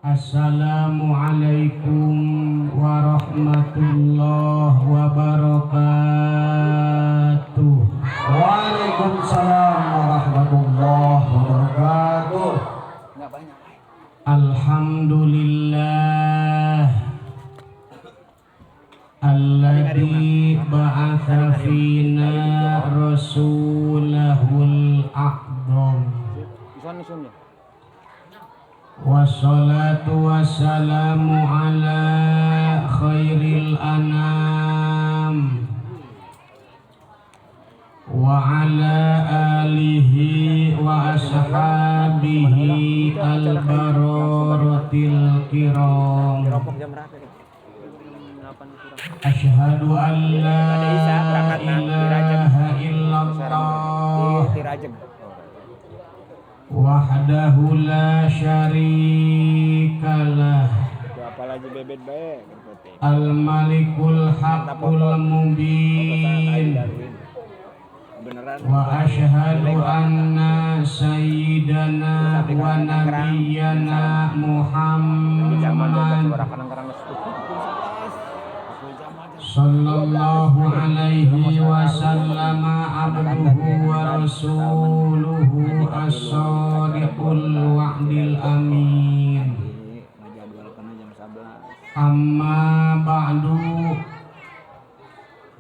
Assalamualaikum warahmatullahi wabarakatuh. Waalaikumsalam warahmatullahi wabarakatuh. Alhamdulillah alladzi ba'atha fina rasulahul a'zam. Wassalatu wassalamu ala khairil anam wa ala alihi wa ashabihi al-bararatil kiram. Asyhadu an la ilaha illallah wahdahu la syarikalah Apalagi bebet bae. Al-malikul haqqul mubin. Beneran. Wa asyhadu anna sayyidana wa nabiyyana Muhammad sallallahu alaihi wasallam abduhu wa rasuluhu as-sadiqul wa'dil amin. Amma ba'du,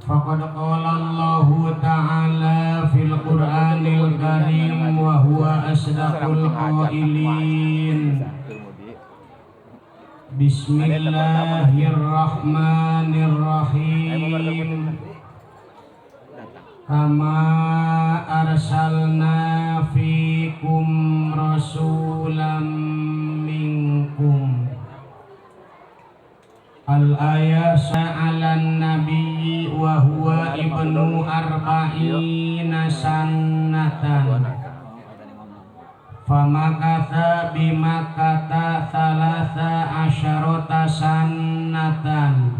faqad qala Allahu ta'ala fil Qur'anil Karim wa huwa asdaqul qailin. Bismillahirrahmanirrahim. Kama arsalna fikum rasulam minkum. Al-ayah sa'alan nabiyyi wa huwa ibnu arba'ina sanatan, famakatha bimakkata thalatha asyarata sanatan,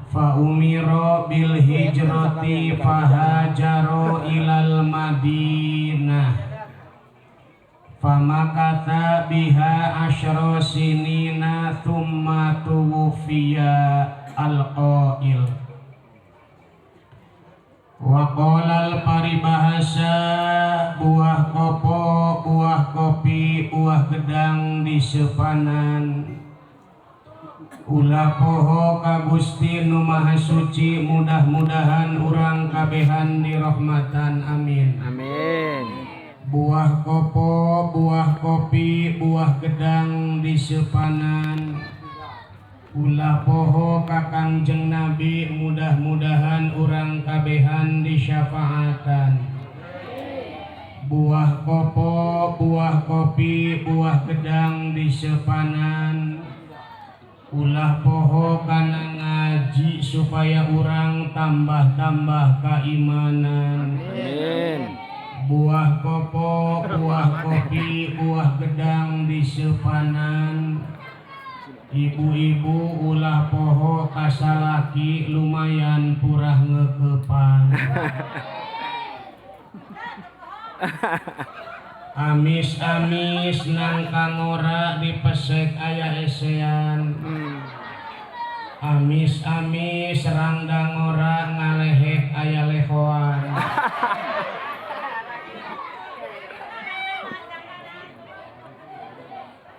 fa umira bil hijrati fahajaro ilal Madinah, famakatha biha asyra sinina, thumma tuwfiya al-qail. Wa qala, paribahasa buah kopo, buah kopi, buah gedang disepanan, ulah poho ka Gusti Nu Maha Suci. Mudah-mudahan urang kabehan dirahmatan, amin. Amin. Buah kopo, buah kopi, buah gedang disepanan, ulah poho ka Kangjeng Nabi. Mudah-mudahan urang kabehan disyafaatan. Buah kopo, buah kopi, buah gedang disepanan, ulah poho kana ngaji supaya urang tambah-tambah keimanan. Amin. Buah kopo, buah kopi, buah gedang disepanan, ibu-ibu ulah poho ka salaki, lumayan purah ngeukepan. Amis-amis nangka ngora dipesek aya esean. Amis-amis rangda ngora ngalehek aya lehoan.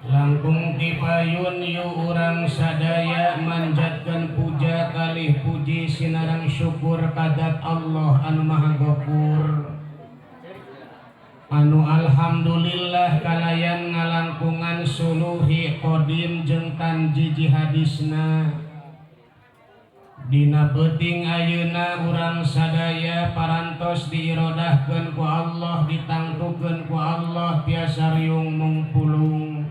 Langkung tipayun yu urang sadaya manjatkeun puja kalih puji sinareng syukur kadat Allah anu Maha Gopur, anu alhamdulillah kalayan ngalangkungan suluhi qadim jeung tanjiji hadisna. Dina peuting ayeuna urang sadaya parantos diirodahkeun ku Allah, ditangtukeun ku Allah tiasa riung mungpulung.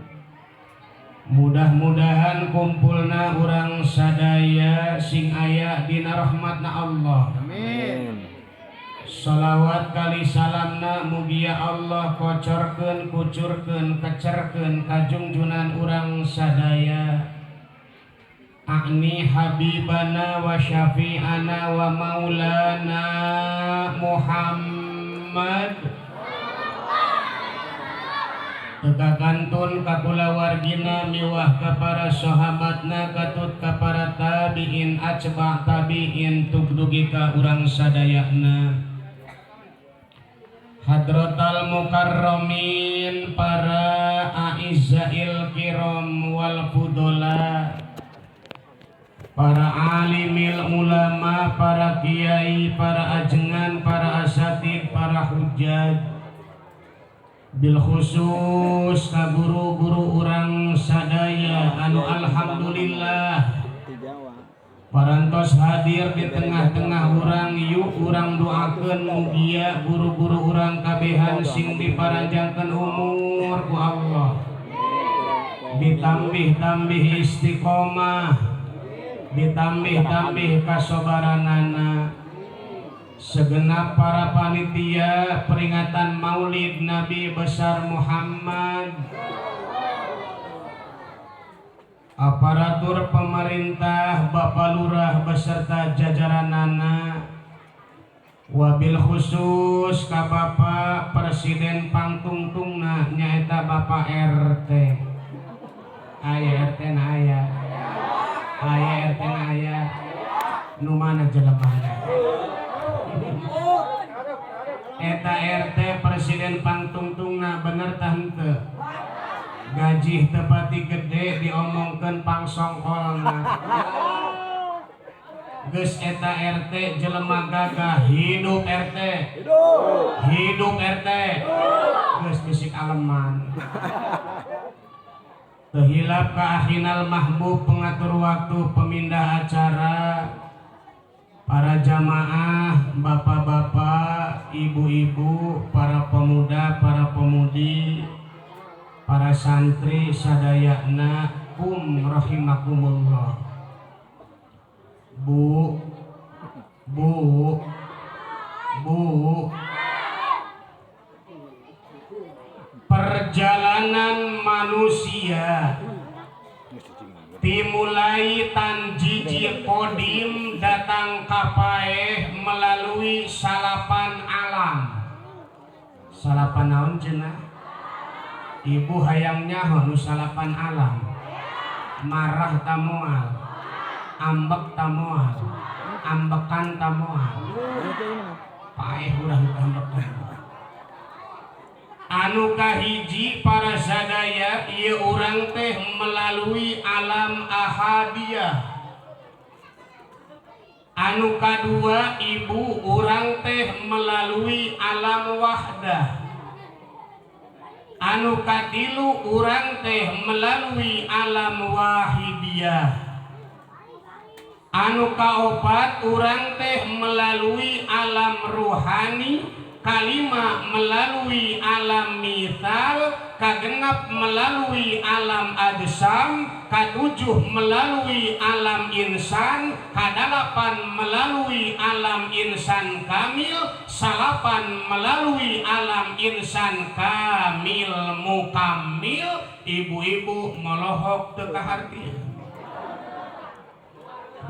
Mudah-mudahan kumpulna urang sadaya sing aya dina rahmatna Allah. Amin. Salawat kali salamna mugia Allah kocorkeun, kucurkeun, kecerkeun kajungjunan urang sadaya, akni habibana wa syafi'ana wa maulana Muhammad. Teu kakantun ka kulawargina miwah ka para sahabatna katut ka para tabiin atba tabiin tug dugi ka urang sadayana. Hadratal mukarramin, para a'izzail kiram wal fudola, para alimil ulama, para kiai, para ajengan, para asatid, para hujjaj, bil khusus ka guru-guru urang sadaya anu alhamdulillah Di Jawa. parantos hadir di tengah-tengah urang. Yuk, urang doakeun mugia guru-guru urang kabehan sing diparanjangkeun umur ku Allah, ditambih-tambih istiqomah, ditambih-tambih kasobaranana. Segenap para panitia peringatan Maulid Nabi besar Muhammad, aparatur pemerintah, Bapak Lurah beserta jajaranana, wabil khusus ka Bapak Presiden pangtungtungna nyaeta Bapak RT. Aya RT na? Aya, aya RT na? Aya. Nu mana jelemana? Eta RT Presiden pangtungtungna, bener tah henteu? Gaji teu pati gede, diomongkeun pangsongkolna. Geus eta RT jelema gagah. Hidup RT! Hidup RT! Geus bisik aleman. Teu hilap ka akhinal mahbub pengatur waktu, pemindah acara, para jamaah, bapak-bapak, ibu-ibu, para pemuda, para pemudi, para santri sadayana kum rahimakumullah. Bu, bu, bu, perjalanan manusia dimulai tan jiji kodim datang kapaeh melalui salapan alam. Salapan naon cenah? Ibu hayang nyaho nu salapan alam? Marah ta moal? Ambek ta moal? Ambekan ta moal? Paeh urang ambekan. Anu kahiji, para sadaya, ieu urang teh melalui alam ahadiyah. Anu kadua, ibu, urang teh melalui alam wahdah. Anu katilu, urang teh melalui alam wahidiyah. Anu kaopat, urang teh melalui alam ruhani. Kalima, melalui alam misal. Kagenap, melalui alam ajsam. Katujuh, melalui alam insan. Kadalapan, melalui alam insan kamil. Salapan, melalui alam insan kamil mukamil. Ibu-ibu molohok teu kaharti.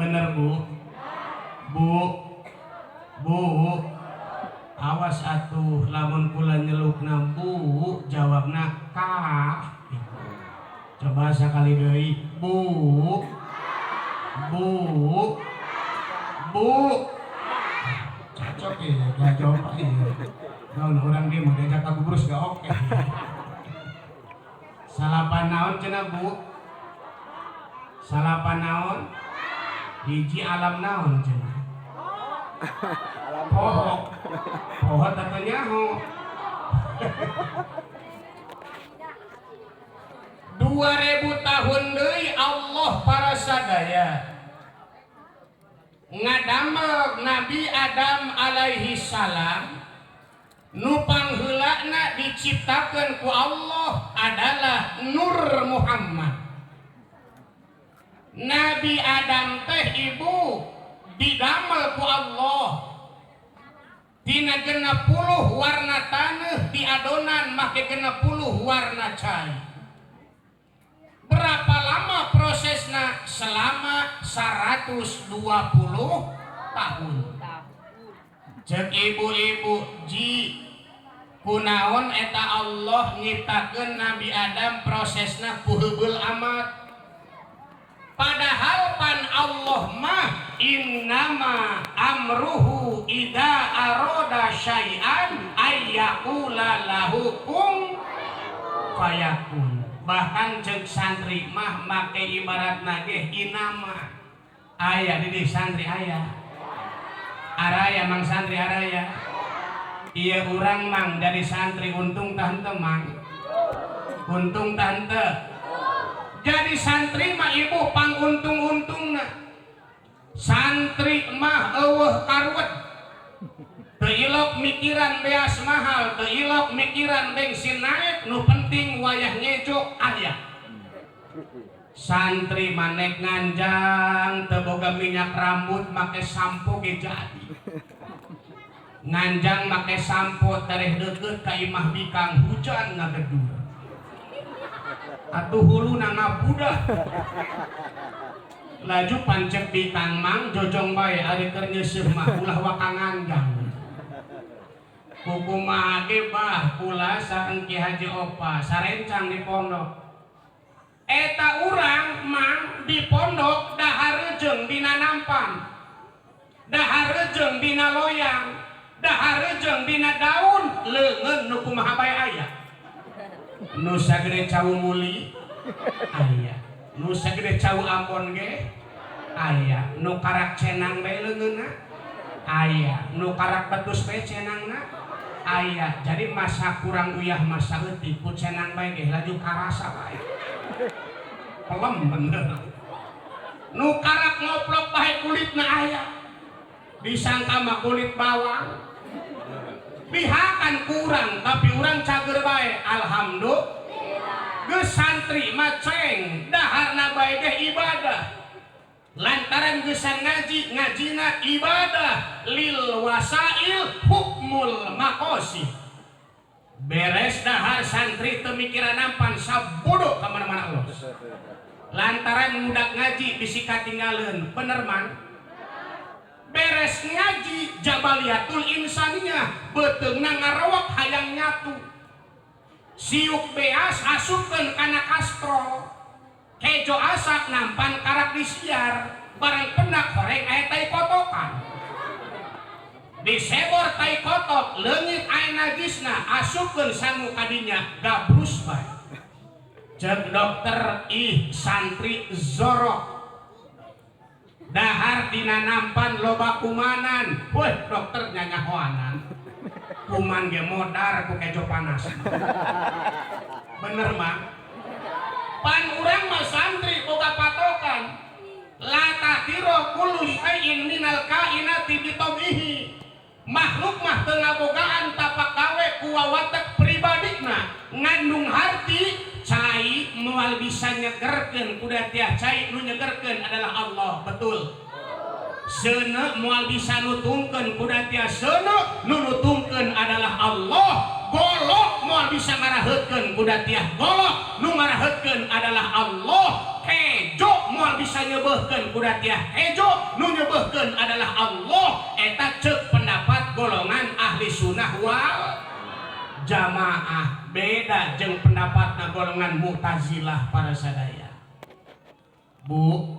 Bener, Bu? Bu, Bu, awas atuh lamun kula nyelukna bu, jawabna ka. Coba sekali deui. Bu, bu, bu. Cocok ya, gak jawab ya. Naon orang dia mau diajak aku terus gak oke. Salapan naon cenah, Bu? Salapan naon? Hiji, alam naon cenah? Poho. Poho atau nyaho? 2000 tahun deui Allah, para sadaya, ngadamel Nabi Adam alaihi salam. Nu pangheulana diciptakeun ku Allah adalah Nur Muhammad. Nabi Adam teh, ibu, didamel ku Allah tina 60 warna tanah, diadonan make 60 warna cai. Berapa lama prosesnya? Selama 120 tahun. Cek ibu-ibu, ji. Kunaon eta Allah nyiptakeun Nabi Adam prosesna ku heubeul amat? Padahal pan Allah mah innama amruhu idza aroda syai'an ayyaqula lahu kun fayakun. Bahkan cek santri mah make ibarat ge inama aya di santri, aya araya mang santri, araya. Iya, urang mang dari santri untung tah henteu, mang? Untung tah henteu jadi santri mah, ibu? Pang untung-untungna santri mah euweuh karuet. Teu ilok mikiran beas mahal, teu ilok mikiran bensin naik, nu penting wayah ngejo aya. Santri manek nganjang teu boga minyak rambut, make sampo ge jadi. Nganjang make sampo, tereh deket ka imah bikang, hujan ngagedur atuh, huluna ngabudah. Laju pancek bikang, "Mang, jojong bae, ari keur nyeuseuh mah ulah waka nganjang." Kukumaha ge, bah, kula sareng Ki Haji Opa sarencang di pondok eta. Urang mang di pondok dahar jeung dina nampan, dahar jeung dina loyang, dahar jeung dina daun. Leungeun nu kumaha bae aya, nu sagede cau muli aya, nu sagede cau Ambon ge aya, nu karak cenang bae leungeunna aya, nu karak betus bae cenangna aya. Jadi masa kurang uyah, masa eutik, ku cenang bae ge laju karasa bae, pelem bener. Nu karak ngoplok bae kulitna aya, disangka mah kulit bawang. Dihakan kurang, tapi urang cager bae, alhamdulillah. Geus santri mah ceng daharna bae ge ibadah, lantaran geusan ngaji, ngajina ibadah. Lil wasail hukmul maqasid. Beres dahar, santri teu mikiran nampan, sabodo ka mana-mana los, lantaran mudak ngaji bisi katinggaleun. Bener, man? Beres ngaji, jabaliatul insaniyah, beuteungna ngarawak hayang nyatu. Siuk beas asupkeun kana kastrol, kejo asak nampan karak disiar, barang penak horeng aya tai kotokan. Disebor tai kotok, leungit aya najisna, asupkeun sangu kadinya, gabrus bae. Cek dokter, "Ih, santri zorok, dahar dina nampan loba kumanan." Wah, dokter nyanyahoanan, kuman ge modar ku kejo panas. Bener mah? Pan urang mah santri boga patokan, la tahtiro kullu syai'in minal kainati bitobihi. Makhluk mah teu ngabogaan tapak gawe ku wawatek pribadina. Ngandung harti cai moal bisa nyegerkeun kuda tiah cai, nu nyegerkeun adalah Allah. Betul? Seuneu moal bisa nutungkeun kuda tiah seuneu, nu nutungkeun adalah Allah. Golok moal bisa ngaraheutkeun kuda tiah golok, nu ngaraheutkeun adalah Allah. Kejo moal bisa nyebeuhkeun kuda tiah kejo, nu nyebeuhkeun adalah Allah. Eta ceuk pendapat golongan ahli sunnah wal jamaah, beda jeung pendapatna golongan Mu'tazilah. Para sadaya, Bu,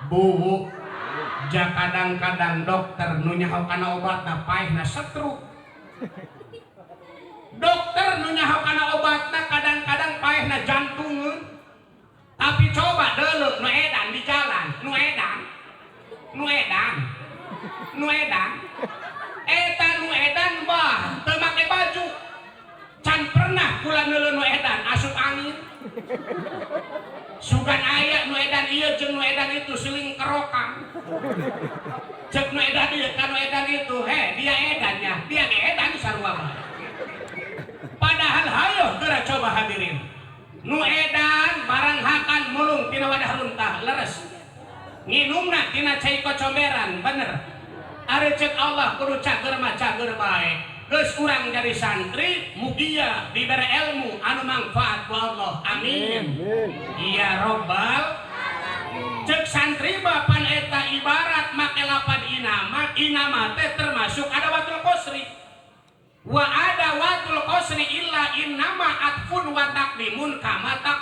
Bu, ja kadang-kadang dokter nu nyaho kana obatna paehna stroke, dokter nu nyaho kana obatna kadang-kadang paehna jantungeun. Tapi coba deuleu nu edan di jalan, nu edan, nu edan, nu edan eta, nu edan bah teu make baju. Can pernah kula neuleu nu edan asup angin. Sugan aya nu edan ieu jeung nu edan itu seling kerokan. Cek nu edan ieu ka nu edan itu, "He, dia edannya, dia ge edan sarua bae." Padahal hayo geura coba, hadirin, nu edan barang hakan mulung tina wadah runtah, leres? Nginumna tina cai kocomberan, bener? Ari cek Allah kudu cager mah cager bae. Geus urang jadi santri, mugia dibere ilmu anu manfaat ku Allah, amin ya robbal. Cek santri bapan eta ibarat make lapan inama. Inama teh termasuk ada watul qasri. Wa adawatul qasri illa innama atfun wa taqdimun kama taqaddam.